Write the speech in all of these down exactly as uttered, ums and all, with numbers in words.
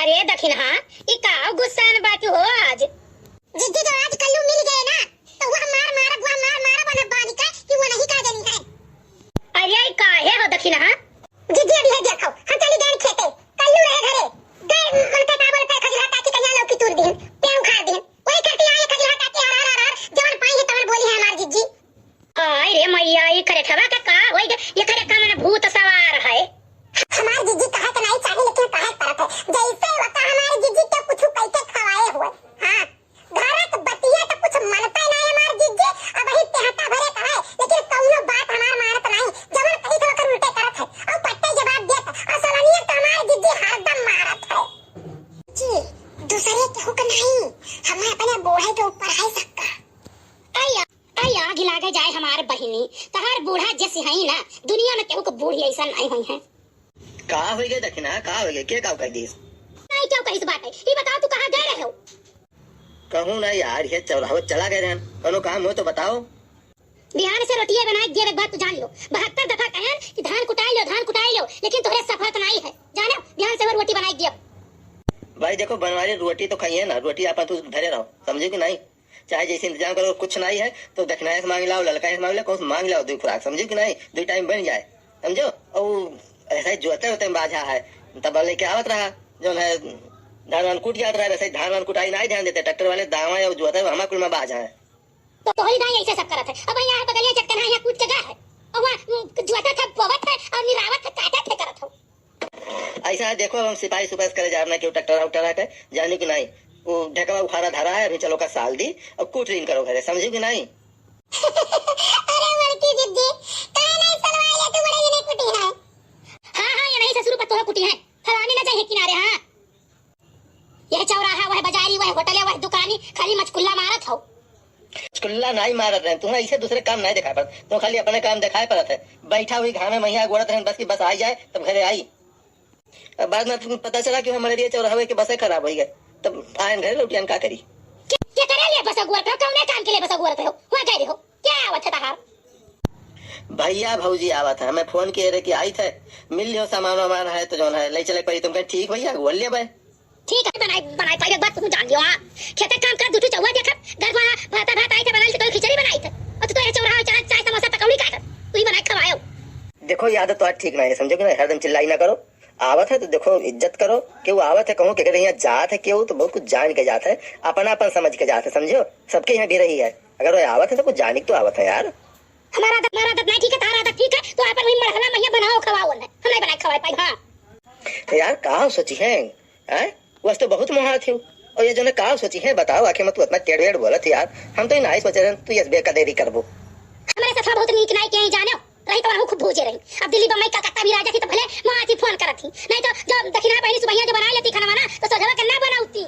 रे दखिनहा, ई का गुस्सान बाटू हो आज? जिज्जी, जो आज कल्लू मिल गए ना, तो वह मार मारब, वह मार मारब, वह बालिका कि वो नहीं का जनी है। अरे, ई काहे हो दखिनहा? जिज्जी, अभी है देखो, हम चली गए खेते, कल्लू रहे घरे, गए उनका का बोलते खजला काटी कन्या लौकी तूर दीन, पेड़ उखाड़ दीन, वही करती आई खजला काटी हर हर हर हर, जवन पाई है तवन बोली है हमार जिज्जी। आय रे मैया, ई करेठवा का का होई गे? ये करे का मने भूत सवार है। हमार जिज्जी कहा के नहीं चाही, लेकिन कहा के पड़त है। जैसे होता हमारे जिज्जी के कुछ कह के खवाए हुए। हाँ, घर के बतिया तो कुछ मनते नहीं हमार जिज्जी। अब ही तेहता भरे कहे, लेकिन कौनो बात हमार मानत नहीं। जवन कही तो ओकर उल्टे करत है। और पट्टे जवाब देत। और सोलनिया तो हमार जिज्जी हरदम मारत है। जी, दूसरे केहू के नहीं, हमें अपने बूढ़े के ऊपर है शक्का। अय्या, अय्या, आग लागे जाए हमार बहिनी, तहार बूढ़ा जैसी हई ना, दुनिया में केहू के बूढ़ी ऐसा नहीं हुई है। का हो गए दखिना, का हो गए, के का कर दीस? नहीं, क्यों कहिस बात है? ये बताओ, तू कहाँ गए रहे हो? कहूँ ना यार, ये चौराहा चला गए रहन, कोनो काम हो तो बताओ। बिहान से रोटियां बनाए दिए, एक बात तू जान लो, बहत्तर दफा कहन कि धान कुटाई लो, धान कुटाई लो, लेकिन तोहरे सफरत नहीं है, जाने, बिहान से वो रोटी बनाए दिए। भाई देखो, बनवारी रोटी तो खाइए ना, रोटी आप तू धरे रहो, समझे कि नहीं? चाहे जैसे इंतजाम करो, कुछ नहीं है तो दखिनाए से मांग लाओ, ललकाए से मांग लाओ, कौन से मांग लाओ, दो खुराक, समझो कि नहीं, दो टाइम बन जाए, समझो। और ऐसा ही जोते होते में बाझा है, तब लेके आवत रहा, जो है धान वान कूट जात रहा, वैसे ही धान वान कुटाई नहीं ध्यान देते, ट्रैक्टर वाले दावा और जोते हमारे कुल में बाझा है। तो तोहरी दाई ऐसे सब करत है, अब यहाँ बगलिया चक्कर है, यहाँ कूट के गया है, और वहाँ जोते थे, बोवत है और निरावत है, काटत है, करत हो। ऐसा है, देखो, हम सिपाही सुपाही करे जाब ना, क्यों ट्रैक्टर उक्टर आके, जाने कि नहीं, वो ढेकवा उखाड़ा धरा है, अभी चलो का साल दी, और कूट रीन करो घरे, समझो कि नहीं? अरे बड़की जिज्जी, काहे नहीं सलवाई ले तू, बड़े ये नहीं कुटी है। हाँ, हाँ, ये नहीं ससुर पतोह कुटी है, फलानी ना जाए किनारे, हाँ। यह चौराहा, वह बाजारी, वह होटल, वह दुकानी, खाली मचकुल्ला मारत हो। मचकुल्ला नहीं मारत रहे, तुम्हें इसे दूसरे काम नहीं दिखाए पड़त, तो खाली अपने काम दिखाए पड़त है। बैठा हुई घामे महिया गोड़त रहन, बस की बस आई जाए, तब घरे आई। अब बाद में तुम पता चला कि हमारे लिए चौराहे के बसें खराब हो गए, तब आयन घरे लौटियन का करी? के, के करे लिए बस गोड़त हो? कौने काम के लिए बस गोड़त हो? वहाँ गए हो? क्या आवत है तहार? भैया भौजी आवत है, हमें फोन किए रहे कि आई थे, मिल लियो, सामान वामान है तो जौन है ले चले पड़ी। तुम कहे ठीक भैया, बोल लिया भाई। ठीक है, बनाई, बनाई पाई, एक बात तुम जान लियो, हाँ। खेते काम कर, दू ठो चौवा देखत, घर में भाता भात आई थे, बनाई थे, तो खिचड़ी बनाई थे। और तू तो ये चौराहा चला, चाय समोसा पकौड़ी खाए थे, तू ही बनाई खवायो। देखो, ये आदत तो आज ठीक ना है, समझो कि नहीं? हरदम चिल्लाई ना करो। आवत है तो देखो, इज्जत करो। केहू आवत है, कहूँ के यहाँ जात है, केहू तो बहुत कुछ जान के जात है, अपनापन समझ के जात है, समझो? सबके यहाँ भी रही है, अगर वो आवत है तो कुछ जाने की तो आवत है यार। हमारा आदत, हमारा आदत नहीं ठीक है, तारा आदत ठीक है, तो आपन वही मरहला महिया बनाओ, खवाओ, नहीं, हम नहीं बनाए खवाए पाई, हाँ। तो यार, का सोची है, हैं? वस तो बहुत मोहा थी। और ये जो ने का सोची है, बताओ, आखिर में तू इतना टेढ़ वेढ़ बोलत है यार। हम तो ही नहीं सोचे रहे, तू यस बेकदेरी करबो। हमारे साथ बहुत नीक नाई के ही जाने, रही तो वहाँ खूब भूजे रही। अब दिल्ली, बम्बई, कलकत्ता भी राजा थी तो भले वहाँ थी फोन करत थी, नहीं तो जो दखिना बहनी सुबहिया जो बना लेती खाना वाना, तो सोझवा के ना बनाउती।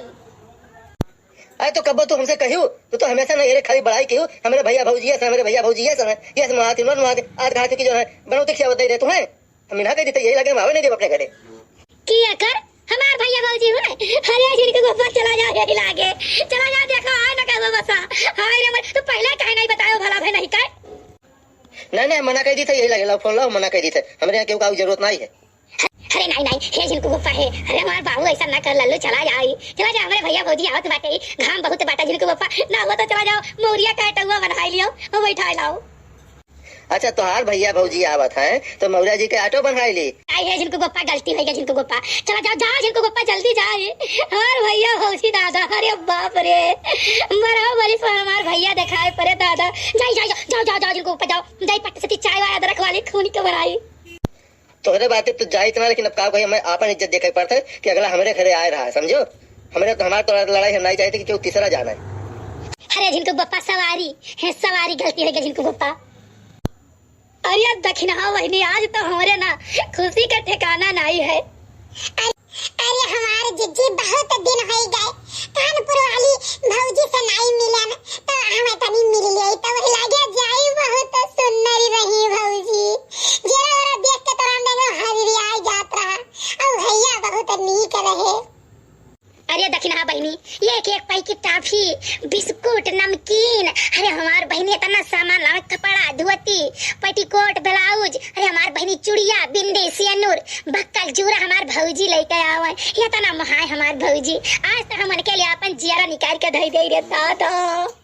अरे तो कब्बो तू हमसे कहियो, तू तो हमेशा ना ये रे खाली बड़ाई कहियो, हमारे भैया भौजी ये सब, हमारे भैया भौजी ये सब है, ये सब माँ थी, मन माँ थी, आज कहा थी कि जो है, बनौती खियावत दे रहे तू है। हम इन्हा कह देते, यही लगे हम आवे नहीं देब अपने घरे। किया कर, हमार भैया भौजी हुए। अरे जिनके गोबर चला जा, यही लागे। चला जा, देखो, आए ना कहबो बसा। हाय रे मर, तू पहले काहे नहीं बतायो भला भाई नहीं काहे? नहीं, नहीं, मना कह दी था, यही लगे, लाओ फोन लाओ, मना कह दी थे। हमारे यहाँ केहू का जरूरत नहीं है। अरे नहीं, नहीं, हे जिनको गोप्पा है। अरे हमार बाबू ऐसा ना कर लल्लू, चला जा, चला जा, हमारे भैया भौजी आवत बाटे, घाम बहुत बाटे जिनको गोप्पा, ना हो तो चला जाओ, मौरिया का टौआ बना लियो, वो बैठा लाओ। अच्छा, तोहार भैया भौजी आवत हैं, तो मौर्या जी के ऑटो बन्हाई ली। आई है झिनको गोप्पा, गलती हो गया झिनको गोप्पा। चला जाओ, जाओ झिनको गोप्पा, जल्दी जाए। हमार भैया भौजी दादा, अरे बाप रे, मरा मरी सो हमार भैया दिखाए पड़े दादा। जाई, जाई, जाओ, जाओ, जाओ, जाओ झिनको गोप्पा जाओ, जाई पट से चाय वाय अदरक वाली खूनी के बनाई। तोहरे बाते तो जाइत ना, लेकिन अब का कही, हमें आपन इज्जत देखे पड़त है कि अगला हमरे घरे आए रहा है, समझो? हमरे तो, हमार तो लड़ाई हम नहीं चाहते कि केहू तीसरा जाने। अरे झिनको बप्पा सवारी है, सवारी गलती हो गई झिनको बप्पा। अरे दखिनहा बहिनी, आज तो हमरे ना खुशी का ठिकाना नहीं है। अरे, अरे हमार जिज्जी बहुत दिन हो गए, कानपुर वाली भौजी से नहीं मिलन, तो हम तनी मिल ले, तो वही लागे जाई बहुत सुंदर रही भौजी। जेरा ओरा देख के तो रामदेव हरियाई जात रहा, और भैया बहुत नीक रहे। अरे देखी ना बहिनी, एक एक पैकेट टाफी, बिस्कुट, नमकीन, अरे हमार बहिनी इतना सामान लावे, कपड़ा, धोती, पेटीकोट, ब्लाउज, अरे हमार बहिनी चुड़िया, बिंदी, सेनुर, बक्कल, जूरा हमार भौजी लइके आवे। इतना मोहाय हमार भौजी, आज तो हम उनके लिए अपन जियरा निकाल के धई दे रे दादा।